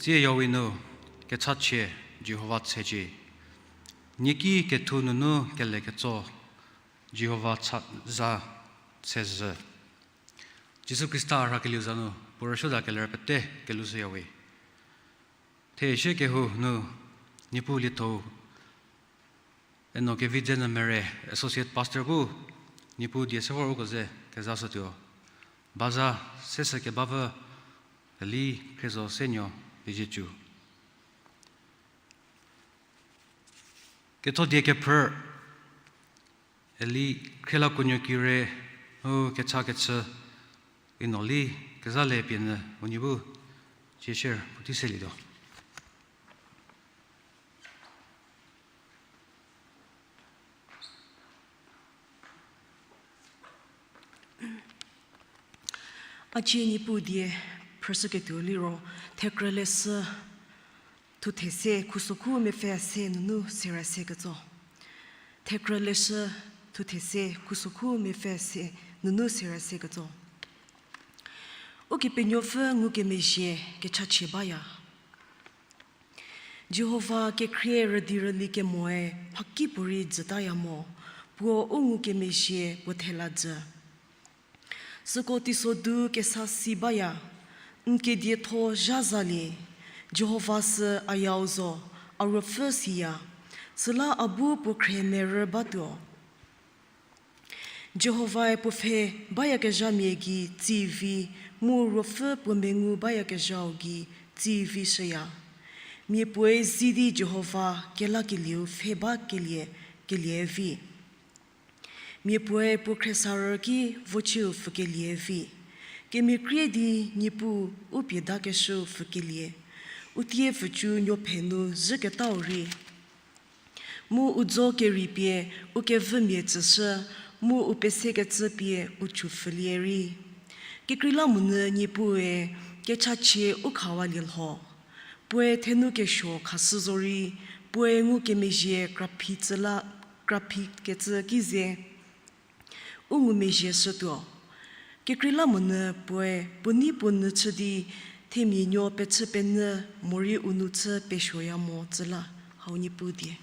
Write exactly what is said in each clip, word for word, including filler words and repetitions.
Tsie yawi nu kechachie Jihova tsecie. Nieki kethu nunu kele ketso Jihova cha za tshezhü. Jisu Khrista rhakelieu za nu puo rüsuoda keler pete kelushüyawe. Theshie kehou nu Niepuu lietho Eno Kevidze Nyümere, Associate Pastor bu Niepuu die se vor uko ze kezashütuo. Baza seshü kebapfü Eli Khriezo Senuo Liezietsu. Ketho die kephrü Eli Khrielakuonuo Kire, u kecha kechü, ino li kezha le pie nyü unie bu cie share puotei selietuo. A cie Niepuu die phrüshüketuo liro, Thekrü leshü thuthe se khusokhu mepfü se nunu serü se ketso. Thekrü leshü thuthe se khusokhu mepfü se nunu serü se ketso. Ukepenuopfü ngukemezhie kechachie baya. Jihova kekhrie rüdi rüli kemoe mhakipuorei jütaya mo, puo u ngukemezhie puo thela jü. Süko teisodu kesa si baya, n kedietho zha zalie, Jihova sü a yau zo, a ruopfü siya, süla a bu puo khrie merü batuo. Jihovae puo pfhe bayakezhamia gei tsivi, mu ruopfü puo mengu bayakezhau gei tsivi shüya. Mia puoe zi di Jihova kelakelieu pfhe bakelie kelie vi. Mia puoe puo khriesarü ki vocieu pfükelie vi. Kemiakrie di Niepuu u piedakeshüu pfükelie. U tie pfücu nuophe nu zhüketau rei. Mu u dzo kerei pie u kevümia tsüshü, mu u pesekecü pie u chupfülie rei. Kekreilamonyü Niepuue kechachie u khawalie lho. Puoe thenu kesuo khashü zorei, puoe ngukemezhie kraphi tsüla, kraphi kecü ki ze u ngumezhie shütuo. Kekreilamonyü puoe puo nei puo nyü chü di themia nuo pechü penyü morei u nou chü pesuoya mo tsüla. Hau Niepuu die.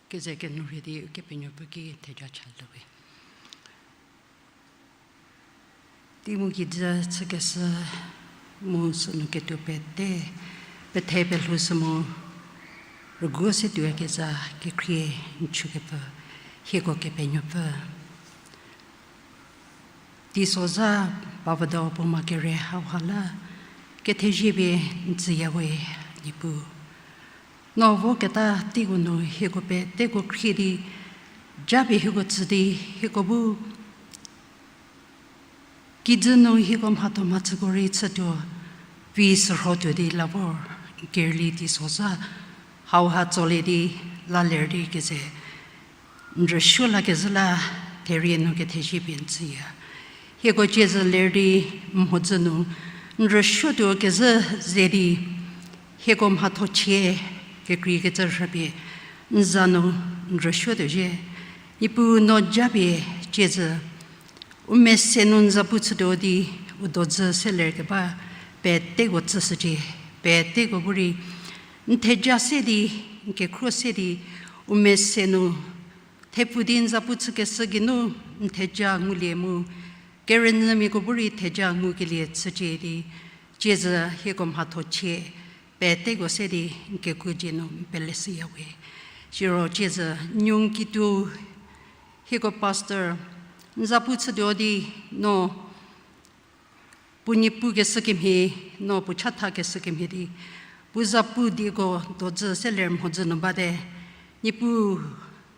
Keze kenu rhie di Ukepenuopfü ki theja chaluwe. Tei mu kijü chükeshü mu sünu ketuo pete, pethe pelhou sü mu rüguo se tuoyakezha kekhrie n chükepfü, hieko Kepenuopfü. Teisozha bavüdo puo ma kere hauha la, kethezie pie n tsüyawe Niepuu. No voketa teiko nu hieko peteko khrie di, japie hieko tsü di, hieko bu kijü nu hieko mhatho mhachüko rei chütuo, vi sürho tuo di la vor, n kerüli teisozha, hauha tsolie di, la ler di keze n rüsuo lakezhü la therie nu kethezie pie n tsüya. Hieko ciezü ler di n mhodzü nu n rüsuotuo kezhü ze di, hieko mhatho chie kekreikecü rhüpie n za nu n rüsuotuo zhie. Niepuu no japie ciezü u mese nu n zapu chütuo di u dodzü seler keba peteko tsüshücie, peteko bu rei n theja se di, n kekhruo se di, u mese nu thepfu di n zapu chükeshü geinu n theja ngulie mu, kerünyümiako bu rei theja ngukelie chücie di, ciezü hieko mhatho chie peteko se di n kekuo dzie nu n peleshüyawe. Siro ciezü n nuo n kituo hieko pastor n zapu chütuo di, no puo niepu keshü kemhie, no puo chathakeshü kemhie di, puo zapu dieko dodzü seler mhodzü nu bate, Niepuu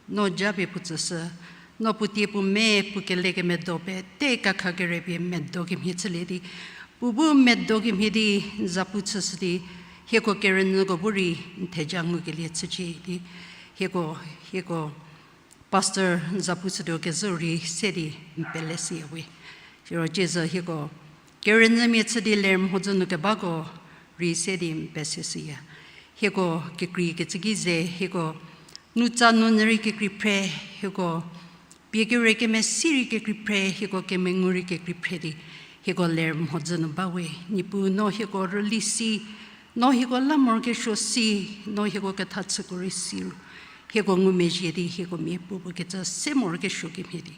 no japie puo tsüshü, no puo tie puo me puo kelekemedo pete kakha kerepie medo kemhie chülie di, puo bu medo kemhie di n zapu chüshü di, hieko kerünyüko bu rei n theja ngukelie chücie di, hieko, hieko pastor n zapu chütuo kezhü rei se di n peleshüyawe. Siro tsiezü hieko kerünyümia chü di ler mhodzü nu kebako rei se di n pesishüya. Hieko kekreikecü ki ze, hieko nutsa nu nyü rei kekrei phre, hieko pie kere kemesi rei kekrei phre, hieko kemengu rei kekrei phre di, hieko ler mhodzü nu ba we. Niepuu, no hieko rüli si, no hieko la morokesuo si, no hieko ketha chüko rei si ru, hieko ngumezhie di hieko mia puopuo kecü se morokesuo kemhie di,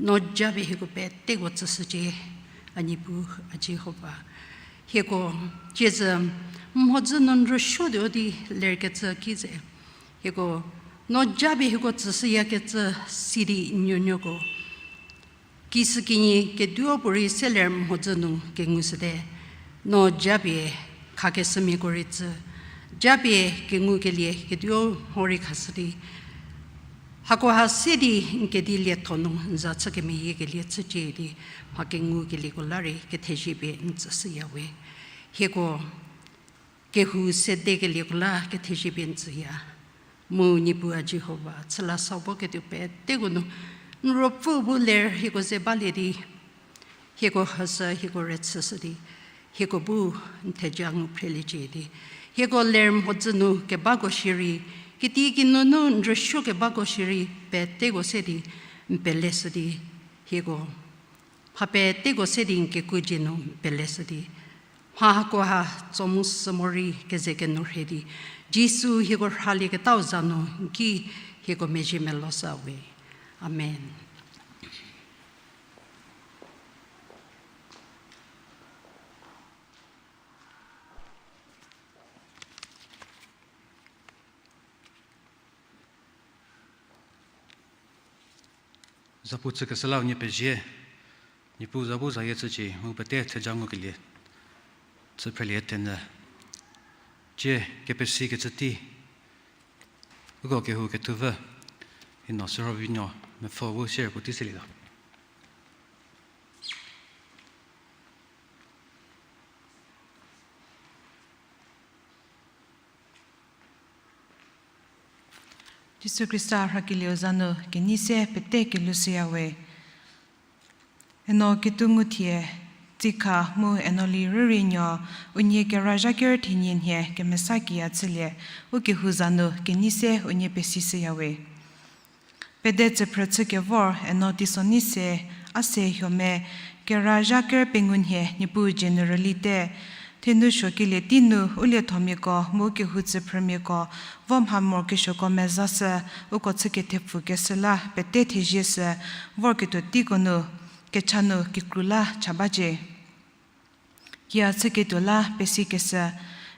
no japie hieko peteko tsüshücie, a Niepuu, a Jihova. Hieko tsiezü mhodzü nu n rüsuotuo di lerkecü ki ze, hieko no japie hieko tsüshüyakecü si di n nuonuoko kisükinyi keduo puorei se ler mhodzü nu kengushüte. No japie khakeshümiako rei tsü, japie kengukelie keduo mho rei khashü di, hakoha se di n kedi lietho nu n za chü kemeyiekelie chücie di, mha kengukelieko la rei kethezie pie n tsüshüya we. Hieko kehou sedekelieko la kethezie pie n tsüya. Mu Niepuu a Jihova, chüla sa voketuo peteko nu n ruopfü bu ler hieko ze balie di, hieko hüshü, hieko rüchüshü di, hieko bu n theja ngu phreliecie di, hieko ler mhodzü nu kebako shierei, kitikinunu n rüsuo kebako shierei peteko se di n peleshü di, hieko mha peteko se di n kekuo dzie nu peleshü di, mha hakoha tso mu sü morei keze kenu rhei di, Jisu hieko rhalieketau za nu n ki hieko mezhie meloshü we. Amen. Zapu chükeshü la unie pezie, Niepuu za bu zayie chücie mu pete theja ngukelie chü phrelie thenyü. Tsie kepesikecü tei, uko kehou kethupfü, Ino Sürhovinuo Mepfü bu share puotei selietuo. Jisu Khrista rhakelieu za nu kenei se pete kelushüya we. Eno Ketou Nguthie, Tsikha mu Enoli Rürienuo, unie kerazha ker thenie nhie kemesa kiya chülie, ukehou za nu kenei se unie pesishüya we. Pede tsüphrü chükevor Eno Teisonei se, a se Hiome, kerazha ker pengou nhie Niepuu dzie nu rülite, thenu suokelie tei nu u liethomiako mu kehou tsüphrümiako vo mha morokesuoko mezashü, uko chü kethepfukeshü la pete thezie sü, vorketuo teiko nu kecha nu kikru la cha bacie. Kiya chüketuo la pesikeshü,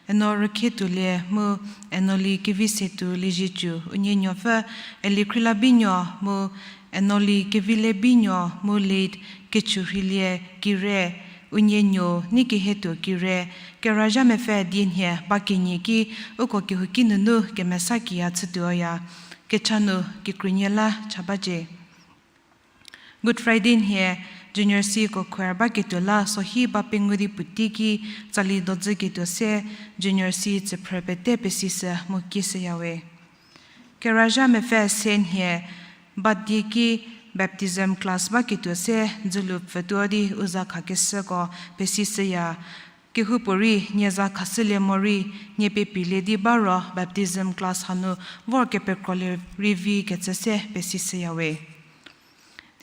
Eno Rükhietuolie mu Enoli Kevisetuo Liezietsu, unie nuopfü Eli Khrilabinuo mu Enoli Kevilebinuo mu late Kechurhilie Kire, unie nuo Neikehietuo Kire, kerazha mepfü die nhie ba kenie ki uko kehouki nunu kemesa kiya chütuoya, kecha nu kikrunie la cha bacie. Good Friday nhie Junior C ko choir baketuo la sohi ba pengou di puotei ki tsali dodzüketuo se Junior C tsüphrü pete pesishü mu kieshüya we. Kerazha mepfü se nhie ba die ki baptism class baketuo se dzülu pfütuo di u za khakeshüko pesishüya. Kehoupuorei nie za khashülie morei nie pepilie di ba ro baptism class hanu vor kepekrolie rei vi kecü se pesishüya we.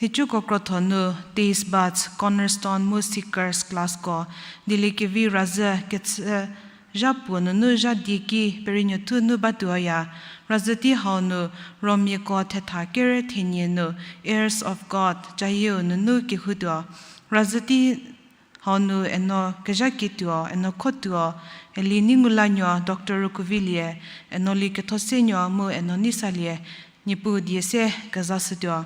Nhicuko krotho nu Taste Buds, Cornerstone mu Seekers classko Dieliekevi razhü kechü zha puo nunu zha die ki perenuothu nu batuoya. Razhü tei hau nu Romiako thetha ker thenie nu Heirs of God cayieu nunu kehoutuo. Razhü tei hau nu Eno Kezhaketuo, Eno Khotuo, Eli Neingulanuo, Doctor Rükuvilie, Enoli Kethosenuo mu Eno Neisalie, Niepuu die se kezashütuo.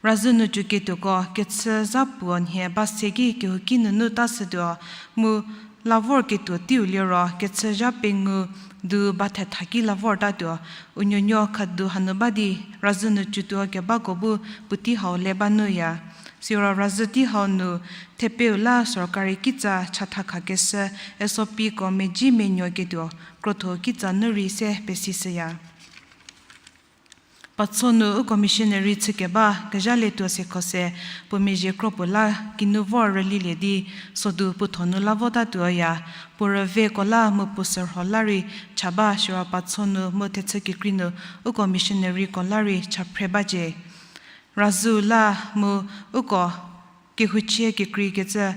Razhü nu tsuketuoko kechü zha puo nhie ba se ki kehouki nunu tashütuo, mu la vorketuo teiu liro kechü zha pengou du ba thetha ki la vortatuo, u nuonuo khadu hanu ba di razhü nu tsutuo kebako bu puotei hau le ba nuya. Siro razhü tei hau nu thepeu la sorkari kitsa chatha khakeshü S O Pko meji menuoketuo krotho kitsa nu rei se pesishüya. Patso nu uko missionary chükeba kezhalietuo sekhose, puo mezhie kro puo la kinu vor rülilie di, sodu puo thonu la votatuoya, puo rüveko la mu puo sürho la rei cha ba siro Patso nu mu thechü kekrei nu uko missionaryko la rei cha phre bacie. Razou la mu uko kehouchie kekreikecü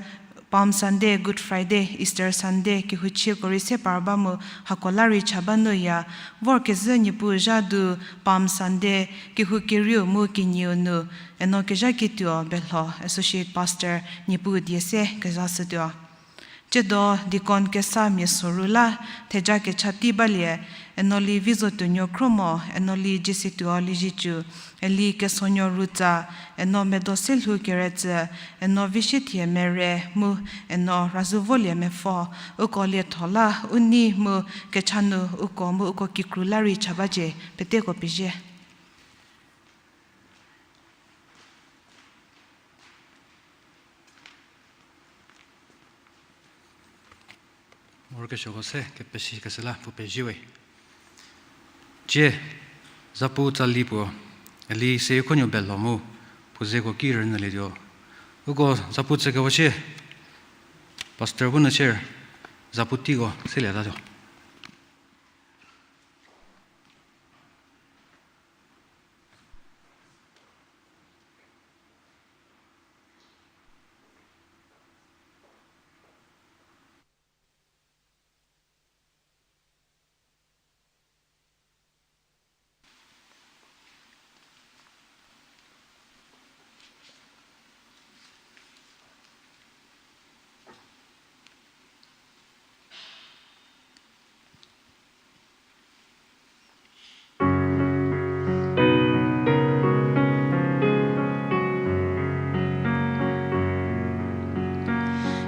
Palm Sunday, Good Friday, Easter Sunday kehouchieko rei se par ba mu hako la rei cha ba nuya, vorkezhü Niepuu zha du Palm Sunday kehou kerieu mu kenieu nu eno kezha ketuo Belho Associate Pastor Niepuu die se kezashütuo. Tsiedo deacon kesa mia soru la theja kecha tei balie, eno li Vizotuonuo Khromo, eno li Jiesetuo Liezietsu, eli Kesonuo Rutsa, eno Medo Selhou Keretsü, eno Vishethie Mere mu eno Razouvolie Mepfo, uko lietho la u nei mu kecha nu uko mu uko kikru la rei cha bacie, peteko pezie. Vorkesuoko se kepesikeshü la puo pezie we. Tsie, zapu tsali puo, eli Seyiekhonuo Belho mu puo zeko ki rünyülietuo. Uko zapu tsükewa sie, pastor bu nu share, zapu teiko selietatuo.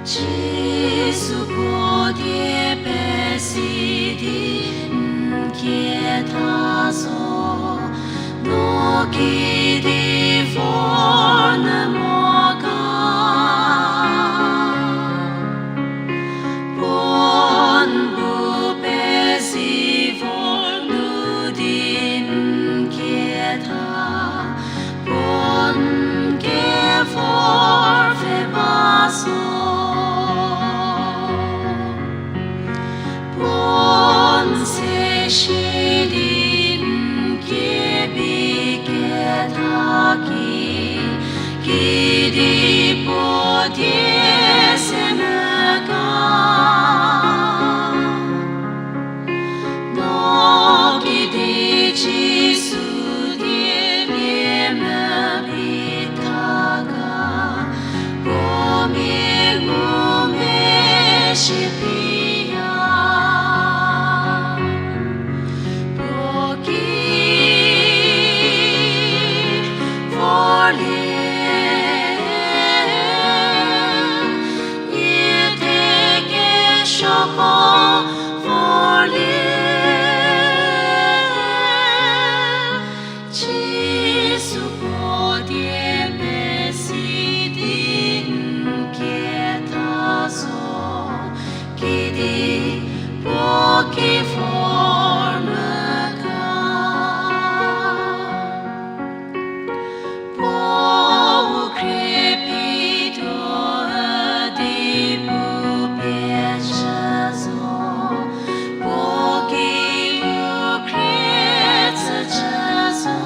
Jisu puo die pesi di n kie tha zo, no kidi vor nyü mo ga. Puo n bu pesi vor nu di n kie tha, puo n kie vor pfhe ba zo. Puo n se shi di n kie bi ketha ki, kidi puo die se mü ga. No kidi Jisu die lie mü bi tha ga, puo mia ngumezhie pie ya. Puo ki vorlie, nie tekesuoko vorlie. Jisu puo die pesi di n kie tha zo, kidi puo ki vor mü ga. Puo u khrie pi tuo di puo pie chü zo, puo ki u khrie tsü chü zo.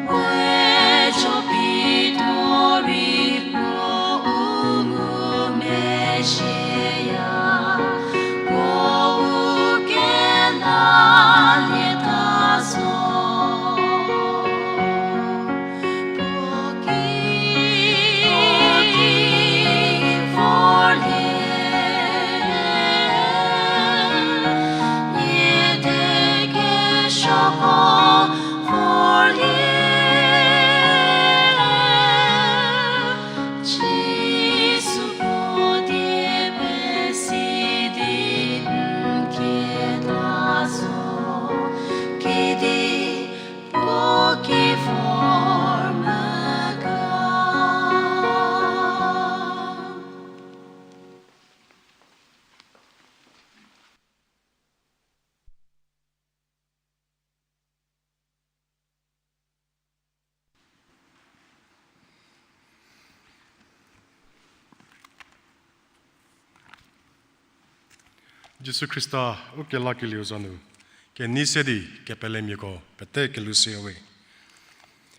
We cho pi tuo rei puo u ngumezhie ya, puo u kelalie ta zo. Puo ki vorlie, nie tekesuoko vorlie. Jisu puo die pesi Jisu Khrista u kelakelieu za nu, kenei se di kepelemiako pete kelhou shüyawe.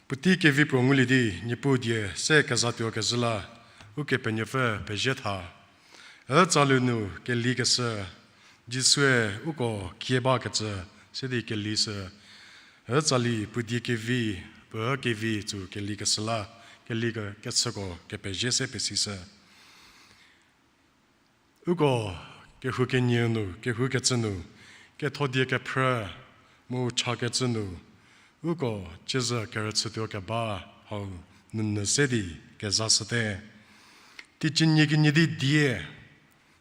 Puotei kevi puo ngulie di Niepuu die se kezatuo kezhü la, Ukepenuopfü pezie tha. Ütsali nu kelikeshü, Jisue uko kie bakecü se di kelishü. Ütsali puo die kevi, puo kevi tsü kelikeshü la, kelikeshüko kepezie se pesishü. Uko kehou kenieu nu, kehou kecü nu, ketho die kephrü, mu cha kecü nu, uko ciezü kerüchütuo keba hau nunu se di kezashüte. Teicie nie kenie di die,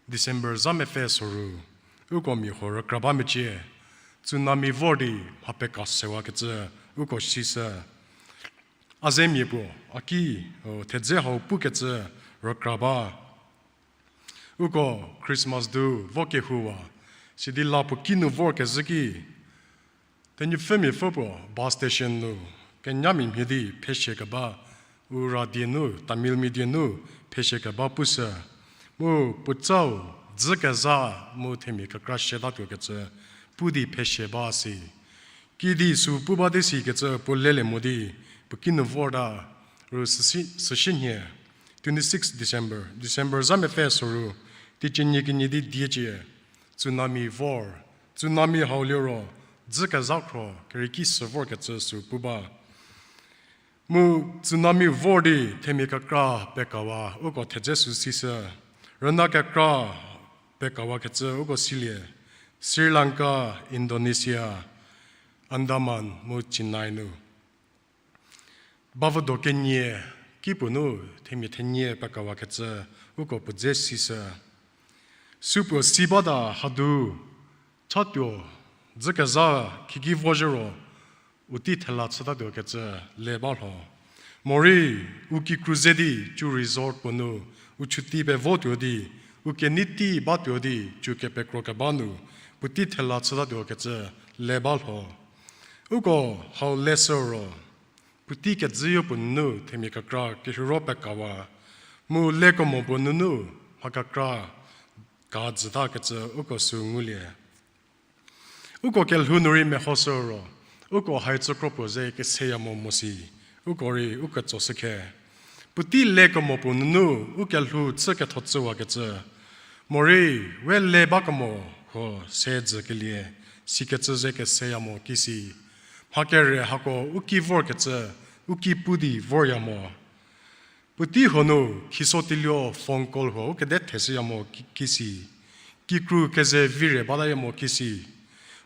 December za mepfü soru, uko mia huo rükra ba mecie, tsunami vor di mha peka sewakecü uko sishü. A zemia puo, a ki, o, thedze hau pukecü rükra ba. Uko Christmas du vo kehouwa, sidi la puo ki nu vorkezhü ki, Tenyipfümia pfü puo bus station nu, kenyamia mhie di pheshie keba, u ra die nu, Tamilmia die nu, pheshie keba pushü, mu puotsau, dzü kezha, mu themia kekra siatatuokecü, pu di pheshie ba si. Kidi sü pu ba di sikecü puo lelie mo di, puo ki nu vorta, ru süsi-, süsienhie, twenty-six December, December za mepfü soru, teicie nie kenie di diecie, tsunami vor, tsunami hau liro, dzü kezha khro, kerei ki sü vorkecü sü pu ba. Mu tsunami vor di themia kekra pekawa uko thedze sü sishü, rüna kekra pekawakecü uko silie, Sri Lanka, Indonesia, Andaman mu Chennai nu. Bavüdo kenie kipuo nu themia thenie pekawakecü uko puo dze sishü. Supuo si bata hadu, chatuo, dzü kezha, khiki vo zhüro, u tei thela chütatuokecü le ba lho. Morei, u kikru ze di cü resort puo nu, u chüti pevotuo di, u kenei tei batuo di cü kepekro keba nu, puotei thela chütatuokecü le ba lho. Uko hau leshü ro, puotei kedzüyo puo nunu themia kekra kehiro pekawa, mu lekemo puo nunu mha kekra ka jütakecü uko sü ngulie. Uko kelhou nu rei mehoshü ro, uko hai cükro puo ze keseya mo mo si, uko rei u ketsoshü khe. Puotei lekemo puo nunu u kelhou chü ketho chüwakecü, morei we le bakemo huo se jükelie, sikecü ze keseya mo kisi. Mha kere hako u ki vorkecü, u ki pu di vorya mo. Puotei huo nu khiso teiluo phone call huo u kede theshüya mo ki-, kisi. Kikru keze vire bataya mo kisi.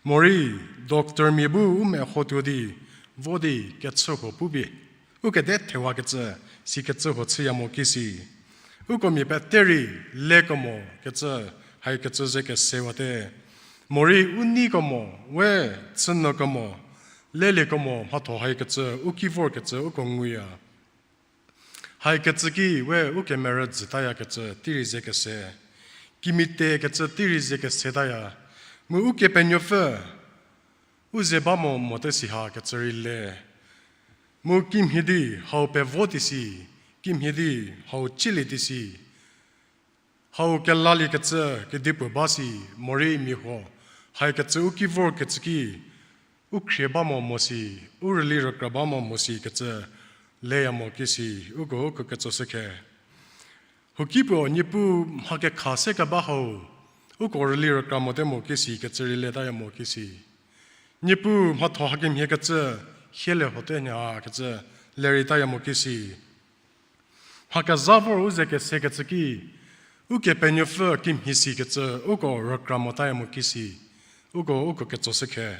Morei, doctormia bu u mehotuo di, vo di kechü huo pupie u kede thewakecü, sikecü huo chüya mo kisi. Uko mia pete rei lekemo kecü, haikecü ze kesewate. Morei u neikemo, we chünyükemo, leliekemo mhatho haikecü u ki vorkecü uko nguya. Haikecü ki we u kemerü jütayakecü tei rei ze kese. Kimhie tekecü tei rei ze kesetaya. Mu Ukepenuopfü u ze ba mo mote si hakecü rei le. Mu kimhie di hau pevo di si, kimhie di hau chülie di si. Hau kelaliekecü kedipuo ba si, morei mia huo, haikecü u ki vorkecü ki, u khrie ba mo mo si, u rüli rükra ba mo mo sikecü leya mo kisi, uko uko ketsoshü khe. Huokipuo Niepuu mha kekha se keba hau, uko rüli rükra mote mo kisi kecü rei letaya mo kisi. Niepuu mhatho hakemhiekecü, hielie hote nyakecü, le reitaya mo kisi. Mha kezha vor u ze kesekecü ki, Ukepenuopfü kimhie sikecü, uko rükra motaya mo kisi, uko uko ketsoshü khe.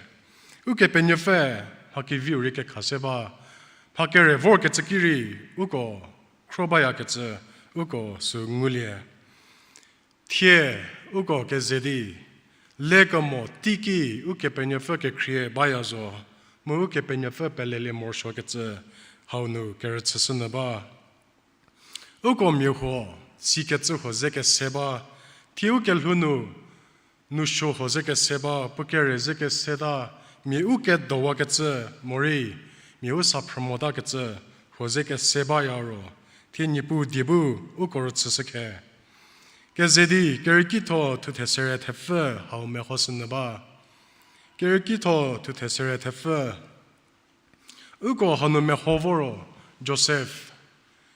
Ukepenuopfü mha keviu rei kekha se ba, mha kere vorkecü ki rei, uko khro bayakecü, uko sü ngulie. Thie, uko keze di, lekemo teiki Ukepenuopfü kekhrie baya zo, mu Ukepenuopfü pelelie morosuokecü hau nu kerüchüshünyü ba. Uko mia huo, sikecü huo ze kese ba, thie u kelhou nu, nousuo huo ze kese ba, puo kere ze keseta, mia u kedowakecü, morei, mia u sa phrümotakecü, huo ze kese baya ro, thie Niepuu die bu, uko rüchüshü khe. Keze di, kerükitho thuthe sere thepfü hau mehoshünyü ba. Kerükitho thuthe sere thepfü. Uko hanu meho voro, Josef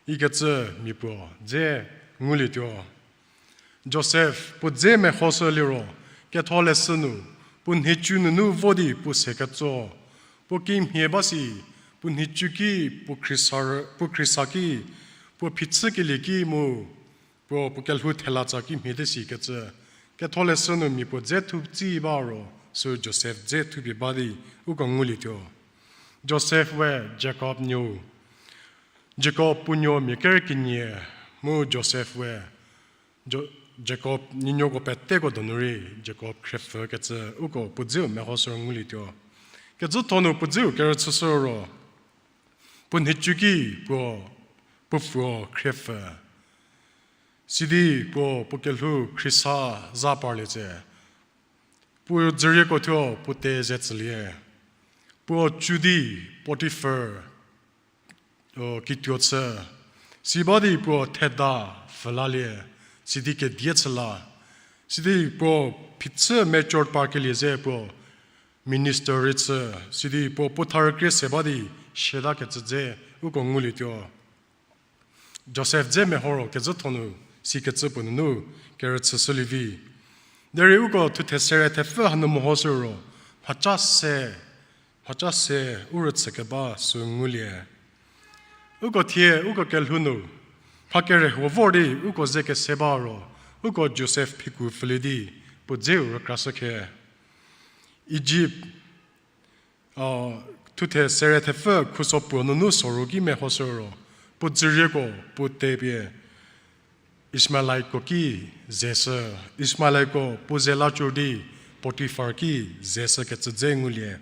ikecü mia puo dze ngulietuo. Josef puo dze mehoshü liro, ketholeshü nu, puo nhicu nunu vo di puo se ketso, puo kimhie ba si, puo nhicu ki, puo khrisa, puo khrisa ki, puo phichükelie ki mu, puo puo kelhou thelatsa kimhie te sikecü, ketholeshü nu mia puo dze thupie ba ro, sü Josef dze thupie ba di, uko ngulietuo. Josef we Jakob nuou. Jakob puo nuo mia ker kenie, mu Josef we, Jo-, Jakob nuonuoko peteko donu rei Jakob khriepfükecü uko puo dzeu mehoshü ngulietuo. Kezütho nu puo dzeu kerüchüshü ro, puo nhicu ki puo, puo pfuo khriepfü. Sidi puo puo kelhou khrisa za parlie tse. Puo dzürieko thuo puo te ze tsülie. Puo cu di Potifar kituo chü. Siba di puo theda pfhülalie, sidi kedie chü la. Sidi puo phichü mature parkelie ze puo minister rei chü. Sidi puo puo tha rükrie se ba di siatakecü dze uko ngulietuo. Josef dze meho ro kezütho nu sikecü puo nunu kerüchüshülie vi. Derei uko thuthe sere thepfü hanu mehoshü ro, mhaca se, mhaca se u rüchükeba sü ngulie. Uko thie uko kelhou nu, mha kere huo vor di uko ze kese ba ro, uko Josef phiku pfhülie di puo dzeu rükrashü khe. Egypt, thuthe sere thepfü khuso puo nunu soru ki mehoshü ro, puo dzürieko puo tepie Ishmaeliteko ki zeshü, Ishmaeliteko puo ze la cü di Potifar ki zeshükecü dze ngulie.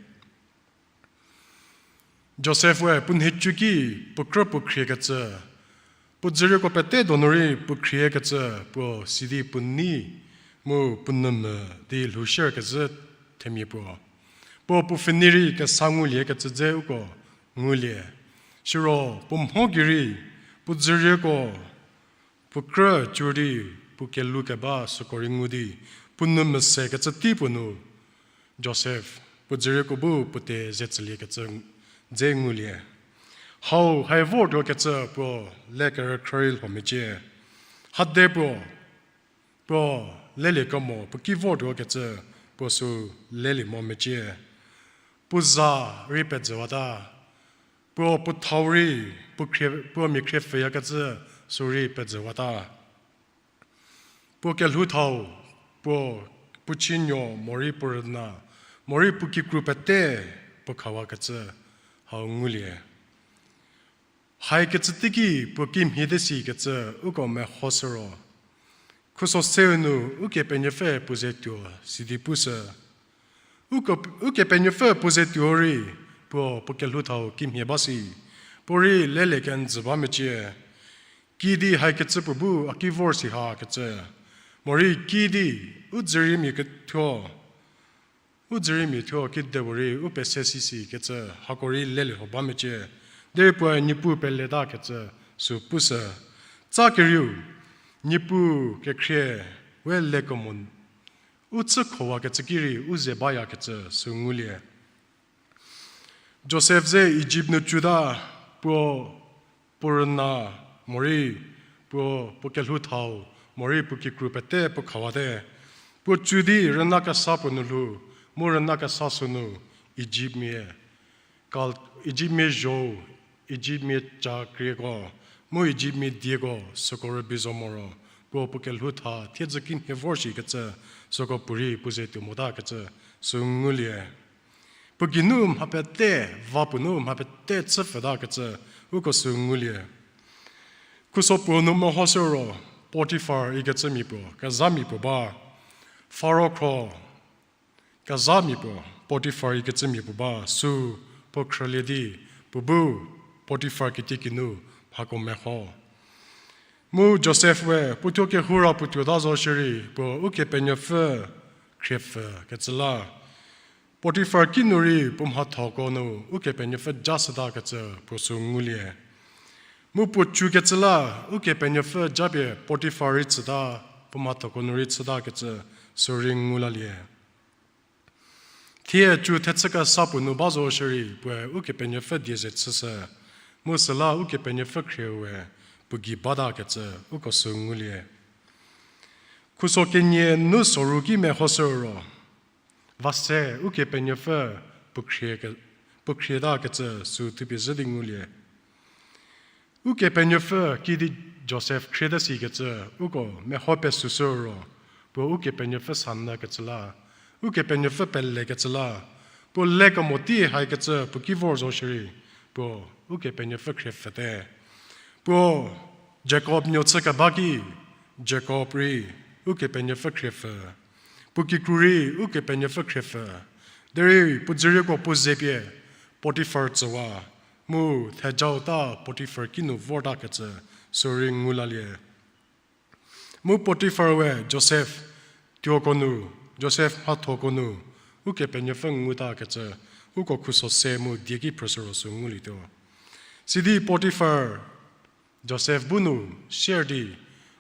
Josef we puo nhicu ki puo krü puo khriekecü, puo dzürieko pete donu rei puo khriekecü puo sidi puo nei mu puo nou mvü di lhou shierkezhü themia puo. Puo puo pfhünie rei kesa nguliekecü dze uko ngulie. Siro puo mho gei rei puo dzürieko puo krü cü di puo kelhou keba süko rei ngu di puo nou mvü sekecü tei puo nu Josef puo dzürieko bu puo te ze tsüliekecü dze ngulie. Hau hai vortuokecü puo le kerükhrü rei lho mecie. Hade puo, puo lelie kemo puo ki vortuokecü puo sü lelie mo mecie. Puo za rei pejüwata. Puo puo thau rei, puo khrie, puo mia khriepfhüyakecü sü rei pejüwata. Puo kelhou thau, puo, puo chünuo morei puo rüna, morei puo kikru pete puo khawakecü hau ngulie. Haikecü teiki puo kimhie te sikecü uko mehoshü ro, khuso seu nu Ukepenuopfü puo ze tuo sidi pushü. Uko, Ukepenuopfü puo ze tuo rei, puo, puo kelhou thau kimhie ba si, puo rei lelie kenjü ba mecie. Kiüdi haikecü puo bu a ki vor si hakecü, morei kiüdi u dzüriemia kethuo, u dzüriemia thuo kidepuorei u pese si sikecü hako rei lelie lho ba mecie. Derei puoe Niepuu peletakecü sü pushü. Tsa kerieu, Niepuu kekhrie we lekemo u chü khowakecü ki rei u ze bayakecü sü ngulie. Josef ze Ijipt nu cüta, puo, puo rüna, morei, puo, puo kelhou thau, morei puo kikru pete puo khawate. Puo cü di rüna kesa puo nu lhou, mu rüna kesa sünu Ijiptmia, kal-, Ijiptmia zho-u, Ijiptmia cakrieko, mu Ijiptmia dieko süko rübei zo moro, puo puo kelhou tha thiedzü kimhie vor shikecü, süko puorei puo ze tuo motakecü, sü ngulie. Puo geinu mha pete, va puo nu mha pete chüpfütakecü, uko sü ngulie. Khuso puo nu mehoshü ro, Potifar ikecümia puo, kezhamia puo ba. Faro khro, kezhamia puo, Potifar ikecümia puo ba, sü puo khrülie di, puo bu Potifar kitiekinu mhako meho. Mu Josef we puo thuo kehoura puo tuota zo shierei puo Ukepenuopfü khriepfükecü la. Potifar kinu rei puo mhathoko nu Ukepenuopfü ja shütakecü puo sü ngulie. Mu puo cükecü la, Ukepenuopfü japie Potifar rei tsüta, puo mhathoko nu rei chütakecü sürei ngu lalie. Thie cu thechü kesa puo nu ba zo shierei puoe Ukepenuopfü die ze chüshü, mu süla Ukepenuopfü khrieu we puo gei batakecü uko sü ngulie. Khuso kenie nu soru ki mehoshü ro, va se Ukepenuopfü puo khrietakecü sü thupie zhü di ngulie. Ukepenuopfü kidi Josef khrieta sikecü uko meho pesushü ro, puo Ukepenuopfü sanyükecü la, Ukepenuopfü pelekecü la, puo lekemo tei haikecü puo ki vor zo shierei, puo Ukepenuopfü khriepfüte. Puo Jakob nuo chü keba ki, Jakob rei Ukepenuopfü khriepfü, puo kikru rei Ukepenuopfü khriepfü. Derei puo dzürieko puo ze pie Potifar tsüwa, mu thejau ta Potifar kinu vortakecü sürei ngu lalie. Mu Potifar we Josef tuoko nu, Josef mhathoko nu Ukepenuopfü ngutakecü uko khuso se mu die ki phrüshü ro sü ngulietuo. Sidi Potifar Josef bu nu sier di,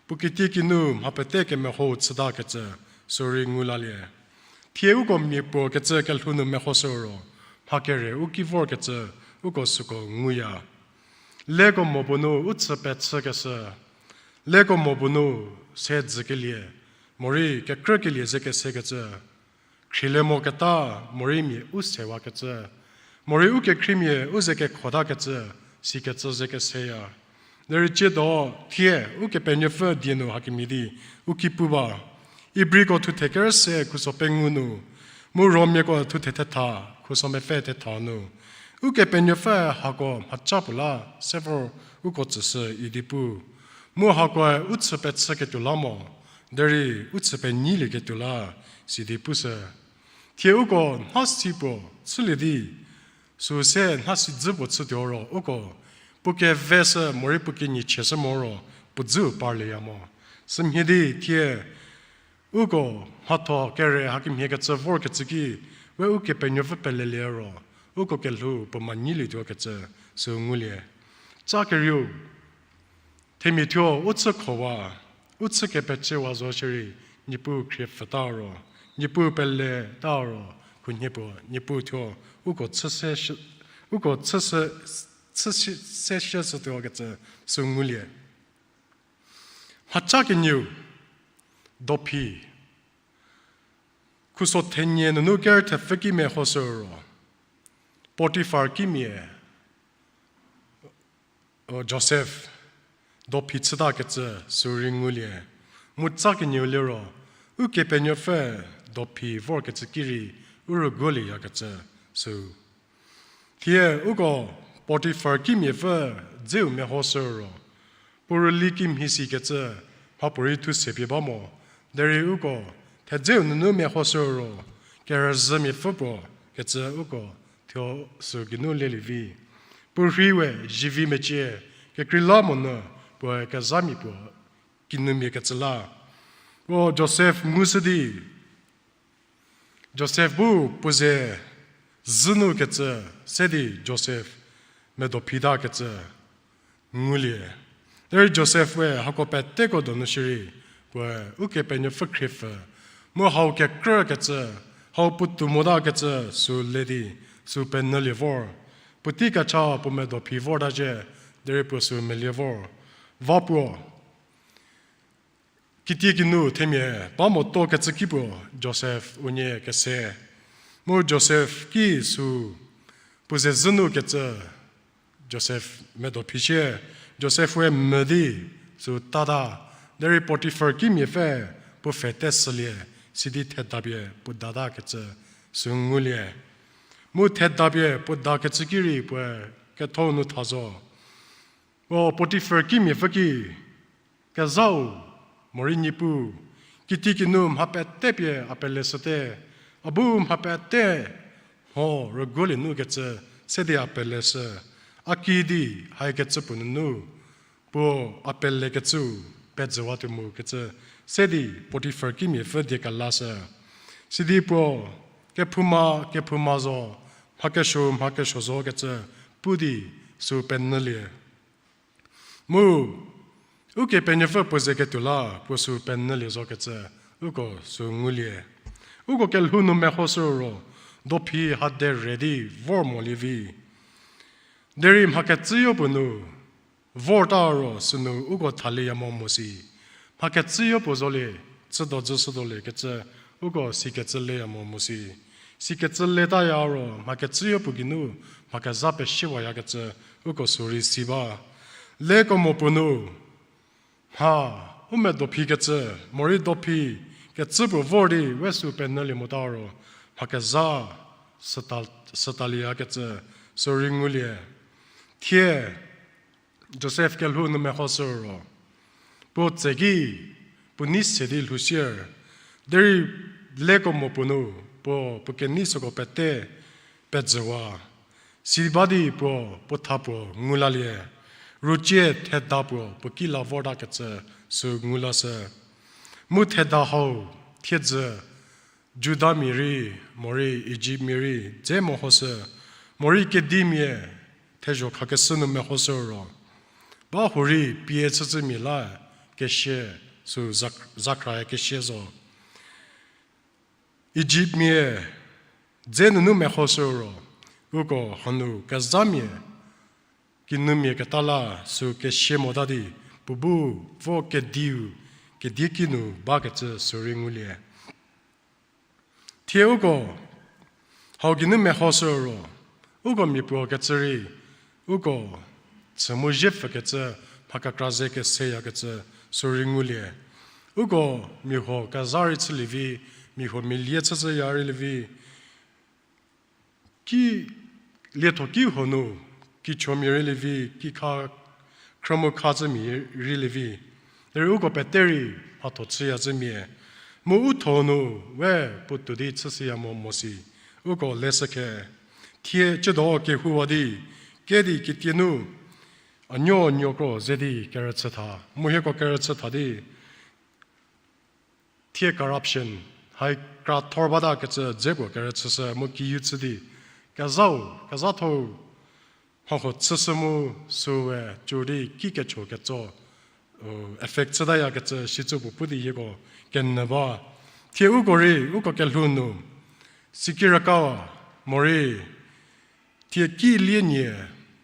puo kitiekinu mha pete kemeho chütakecü sürei ngu lalie. Thie uko miapuo kecü kelhou nu mehoshü ro, mha kere u ki vorkecü uko süko nguya. Leko mo bu nu u chü pechükeshü, leko mo bu nu se dzükelie, morei kekrükelie ze kesekecü, khriele moketa, morei mia u sewakecü, morei ukekhriemia u ze kekhotakecü, sikecü ze keseya. Derei tsiedo thie Ukepenuopfü die nu hakemhie di u ki pu ba. Ibriko thuthe kerü se khuso pengou nu, mu Romiako thuthe thetha khuso mepfü thetha nu, Ukepenuopfü hako mhaca puo la se vor uko tsüshü idi pu. Mu hakoe u chü pechüketuo la mo, derei u chü penyilieketuo la, sidi pushü. Thie uko nhasi puo chülie di, sü se nhasi dzü puo chütuo ro uko puo keveshü morei puo kenyichieshü mo ro puo dzüu parlieya mo. Sümhie di thie uko mhatho kere hakemhiekecü vorkecü ki, we Ukepenuopfü pelelie ro, uko kelhou puo manyilietuokecü sü ngulie. Ca kerieu, themia thuo u chü khowa, u chü kepeciewa zo shierei, Niepuu khriepfüta ro, Niepuu peleta ro, khunhie puo Niepuu thuo uko chü se shi-, uko chü se, chü si-, se shie shütuokecü sü ngulie. Mhaca kenieu, dophi. Khuso thenie nunu ker thepfü ki mehoshü ro, Potifar kimia, o, Josef dophi chütakecü sü rei ngulie. Mu ca kenieu liro, Ukepenuopfü dophi vorkecü ki rei u rüguolieyakecü sü. Thie uko Potifar kimiapfü dzeu mehoshü ro, puo rüli kimhie sikecü mhapuorei thu sepie ba mo, derei uko thedzeu nunu mehoshü ro, kerüzhümiapfü puo kecü uko thuo sü geinu lelie vi. Puo rhei we zivi mecie, kekreilamonyü puoe kezhamia puo kinumia kecü la. Puo Josef ngushü di, Josef bu puo ze zhü nu kecü se di Josef medo phitakecü ngulie. Derei Josef we hako peteko donu shierei, puoe Ukepenuopfü khriepfü, mu hau kekrükecü, hau puotou motakecü sü le di, sü penyülie vor. Puotei kecha puo medo phi vorta zhie, derei puo sü melie vor. Va puo kitiekinu themia ba motuo kecü ki puo Josef unie kese. Mu Josef ki sü puo ze zhü nu kecü Josef medo phicie, Josef we mü di sü tata, derei Potifar kimiapfü puo pfhete shülie, sidi thedapie puo datakecü sü ngulie. Mu thedapie puo dakecü ki rei puoe ketho nu tha zo. O Potifar kimiapfü ki, kezhau, morei niepuu, kitiekinu mha pete pie a peleshüte, a bu mha pete mho rüguolie nu kecü se di a peleshü, a kiüdi haikecü puo nunu, puo a pelekecüu pejüwatuo mu kecü se di Potifar kimiapfü die kelashü. Sidi puo kephouma kephouma zo, mha kesuo mha kesuo zo kecü pu di sü penyülie. Mu Ukepenuopfü puo ze ketuo la puo sü penyülie zokecü, uko sü ngulie. Uko kelhou nu mehoshü ro, dophi ha derei di vor molie vi. Derei mha kecüyo puo nu vorta ro sünu uko thalieya mo mo si. Mha kecüyo puo zolie, chüdo dzü shüdolie kecü, uko sikecü leya mo mo si. Sikecü letaya ro mha kecüyo puo geinu mha kezha peshiwayakecü, uko sü rei si ba. Lekemo puo nu, mha, u medo phi kecü, morei dophi kecü puo vor di we sü penyülie mota ro, mha kezha süta, sütalieyakecü, sü rei ngulie. Thie, Josef kelhou nu mehoshü ro, puo tseki, puo nei se di lhousier, derei lekemo puo nu, puo, puo kenei süko pete, pejüwa. Siba di puo, puo tha puo ngu lalie, rucie theda puo, puo ki la vortakecü, sü ngu lashü. Mu theda hau, thiedzü, Judamia rei, morei Ijiptmia rei, dze mehoshü, morei kedimia, thezho khakeshü nu mehoshü ro, ba hurei pie chüchümia la kesia, sü zak-, zakhrae kesia zo. Ijiptmia dze nunu mehoshü ro, uko hanu kezhamia, kinumia keta la sü kesia mota di, puo bu vo kediu, kedie ki nu bakecü sü rei ngulie. Thie uko, hau geinu mehoshü ro, uko mia puo kecü rei, uko, chü mu zhie pfükecü, mha kekra ze keseyakecü, sü rei ngulie. Uko, mia huo kezha rei chülie vi, mia huo mia lie chüchüya rei lie vi, ki lietho ki huo nu, kichomia rei lie vi, kikha khrümu kha cümia rei lie vi. Derei uko pete rei mhatho chüya cümia. Mu u tho nu we puotou di chüshüya mo mo si. Uko leshü khe. Thie cüdo kehouwa di, kedi kitie nu, a nuonuo kro ze di kerüchü tha. Mu hieko kerüchü tha di, thie corruption, hai kra thor batakecü dze puo kerüchüshü mu kiu chü di, kezhau, kezhathou, mhahuo chüshü mu süe, cü di ki kecho ketso, u, affect chütayakecü shicü puo pu di hieko kenyü ba. Thie uko rei, uko kelhou nu, sikirüka, morei, thie ki lienie,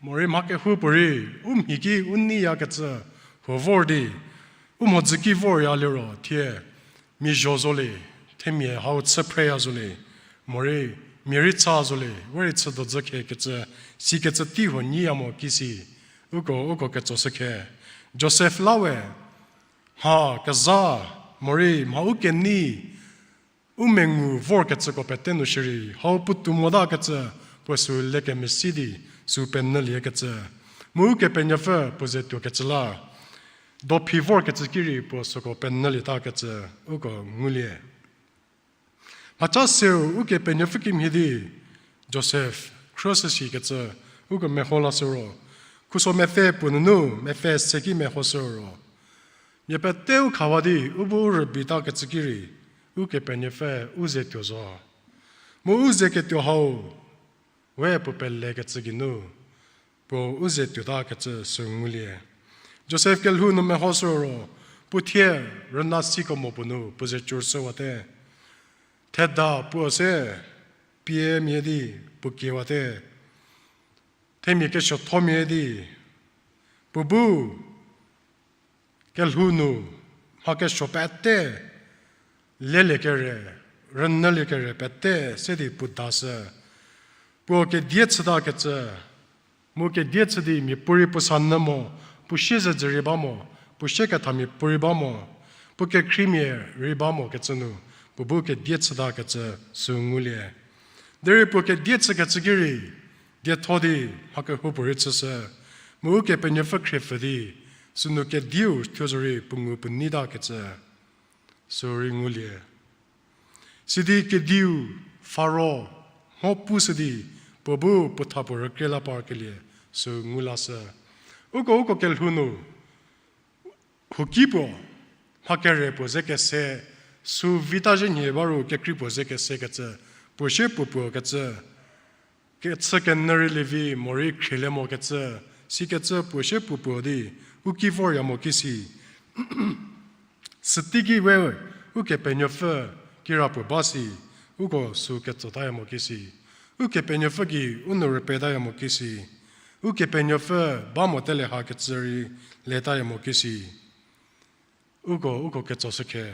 morei mha kehoupuorei, u mhi ki u neiyakecü, huo vor di, u mhodzü ki vorya liro, thie, mia zho zo le, themia hau chü phreya zo le, morei, mia rei cha zo le, we rei chüdo dzü khekecü, sikecü tei huo nyiya mo kisi, uko, uko ketsoshü khe. Josef la we, mha kezha, morei, mha u kenei, u mengu vorkecüko pete nu shierei, hau puotou motakecü, puo sü lekemesi di, sü penyüliekecü. Mu Ukepenuopfü puo ze tuokecü la, dophi vorkecü ki rei puo süko penyülietakecü, uko ngulie. Mhaca seu Ukepenuopfü kimhie di, Josef, khrüshü sikecü, uko meho lashü ro, khuso mepfü puo nunu, mepfü se ki mehoshü ro. Mia peteu khawa di, u bu u rübitakecü ki rei, Ukepenuopfü u ze tuo zo. Mu u ze ketuo hau, we puo pelekecü geinu, puo u ze tuotakecü sü ngulie. Josef kelhou nu mehoshü ro, puo thie rüna sikemo puo nu puo ze cüshüwate. Theda puo se, pie mia di, puo kiewate. Themia kesuothomia di, puo bu, kelhou nu, mha kesuo pete, lelie kere, rünyülie kere pete, se di puo dashü. Puo kedie chütakecü, mu kedie chü di miapuorei puo sa nyü mo, puo sie zedzü rei ba mo, puo sie kethamia puorei ba mo, puo kekhriemia rei ba mokecü nu, puo bu kedie chütakecü sü ngulie. Derei puo kedie chükecü ki rei, dietho di mha kehoupuorei chüshü, mu Ukepenuopfü khriepfü di, sünu kediu thuo zorei puo ngu puo neitakecü, sü rei ngulie. Sidi kediu Faro mho pushü di, puo bu puo tha puo rükrie la parkelie, sü ngu lashü. Uko uko kelhou nu, huoki puo, mha kere puo ze kese, sü vita zhie nhie ba ru kekrei puo ze kesekecü, puo sie puo puokecü, kechü kenyü rei lievi morei khrielie mokecü, sikecü puo sie puo puo di, u ki vorya mo kisi, Süteiki we Ukepenuopfü kirapuo ba si, uko sü ketsotaya mo kisi. Ukepenuopfü gei u nou rüpetaya mo kisi. Ukepenuopfü ba mote le hakecü rei letaya mo kisi. Uko, uko ketsoshükhe.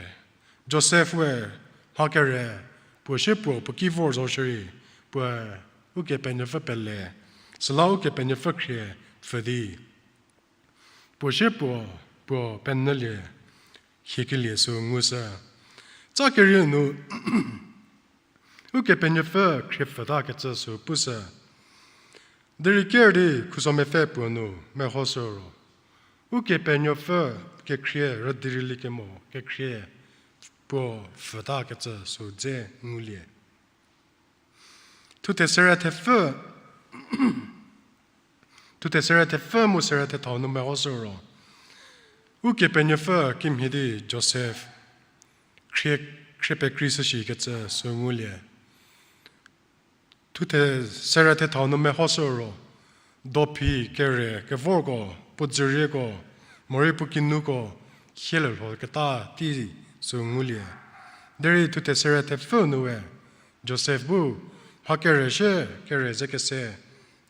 Josef we mha kere, puo sie puo puo ki vor zo shierei, puoe Ukepenuopfü pele, süla Ukepenuopfü khrie pfhü di puo sie puo, puo penyülie, hiekelie sü ngushü. Tsa kerieu nu, Ukepenuopfü khrie pfhütakecü sü pushü. Derei ker di khuso mepfü puo nu mehoshü ro, Ukepenuopfü kekhrie rüdi rüli kemo kekhrie puo pfhütakecü sü dze ngulie. Thuthe sere thepfü, thuthe sere thepfü mu sere thethau nu mehoshü ro, Ukepenuopfü kimhie di Josef khrie, khrie pekreishü shikecü sü ngulie. Thuthe sere thethau nu mehoshü ro, dophi kere kevorko, puo dzürieko, morei puo kinuko, hielelho keta tei sü ngulie. Derei thuthe sere thepfü nu we, Josef bu, mha kere sie, kere ze kese,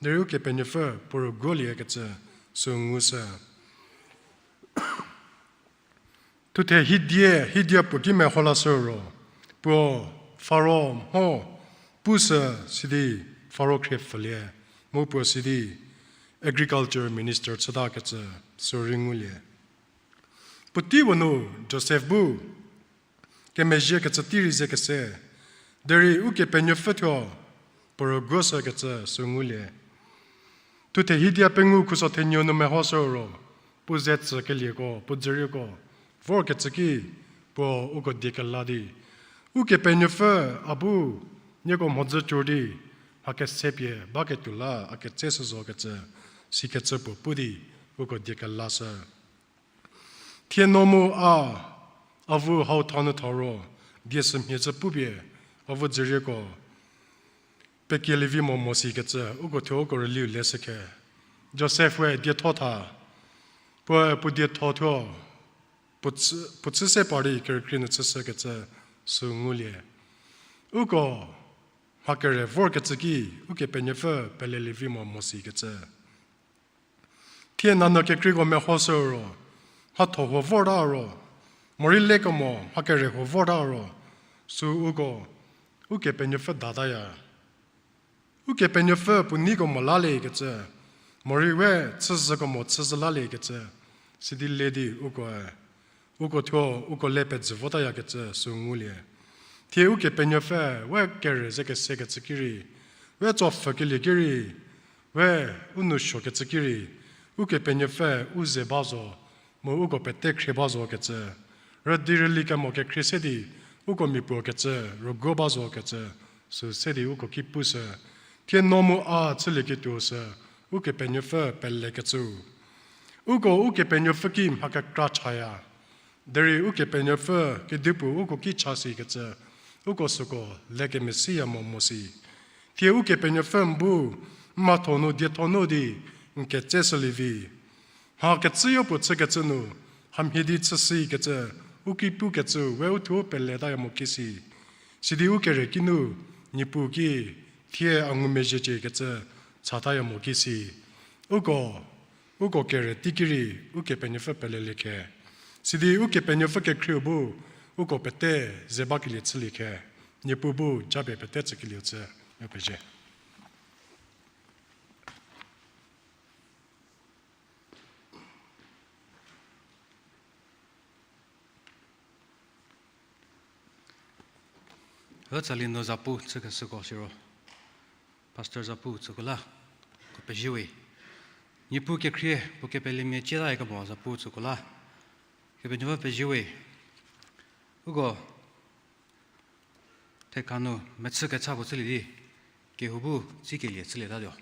derei Ukepenuopfü puo rüguoliekecü sü ngushü. Thuthe hidie, hidie puo ki meho lashü ro, puo Faro mho pushü sidi Faro khrie pfhülie, mu puo sidi agriculture minister chütakecü sü rei ngulie. Puotei puo nu Josef bu kemezhiekecü tei rei ze kese, derei Ukepenuopfü thuo puo rüguoshükecü sü ngulie. Thuthe hidie pengou khuso thenuo nu mehoshü ro, puo ze tsükelieko, puo dzürieko vorkecü ki, puo uko die kela di, Ukepenuopfü a bu nieko mhodzü cor di mha kesepie baketuo la a ketseshü zokecü, sikecü puo pu di uko die kelashü. Thie no mu a, avu hau thau nu thau ro, die sümhie cü pupie, avu dzürieko pekielievi mo mo sikecü uko thuo uko rüliu leshükhe. Josef we dietho tha, puoe puo dietho thuo, puo chü, puo chü se par di kerükrie nu chüshükecü sü ngulie. Uko mha kere vorkecü ki, Ukepenuopfü pelelievi mo mo sikecü. Thie nanyü kekreiko mehoshü ro, mhatho huo vorta ro, morei lekemo mha kere huo vorta ro, sü uko, Ukepenuopfü dataya. Ukepenuopfü puo neiko mo laliekecü, morei we chüzhüko mo chüzhü laliekecü, sidi le di ukoe, uko thuo uko le pejü votayakecü sü ngulie. Thie Ukepenuopfü we kere ze kesekecü ki rei, we tsopfhükelie ki rei, we u nou suokecü ki rei, Ukepenuopfü u ze ba zo, mu uko pete khrie ba zokecü, rüdi rüli kemo kekhrie se di uko mia puo kecü rüguo ba zokecü, sü se di uko ki pushü. Thie no mu a chülieketuo sü Ukepenuopfü pelekecü. Uko Ukepenuopfü ki mha kekra chaya. Derei Ukepenuopfü kedipuo uko ki cha sikecü, uko süko lekemesiya mo mo si. Thie Ukepenuopfü n bu, n mhatho nu dietho nu di n ketseshülievi. Mha kecüyo puo chükecü nu, hamhie di chüsikecü, u ki pukecü we u thuo peletaya mo kisi. Sidi u kere kinu, Niepuu ki, thie a ngumezhieciekecü, chataya mo kisi. Uko, uko kere teiki rei, Ukepenuopfü peleliekhe. Sidi Ukepenuopfü kekhrieu bu, uko pete ze bakelie chüliekhe. Niepuu bu japie pete tsükelieu chü, yo pezie. Ütsali nu zapu chükeshüko siro, Pastor zapu tsüko la, ko pezie we. Niepuu kekhrie puo kepelemia cieta kemo zapu tsüko la, Kepenuopfü pezie we. Uko thekha nu mechü kecha puo chülie di, kehou bu tsikelie chülietatuo.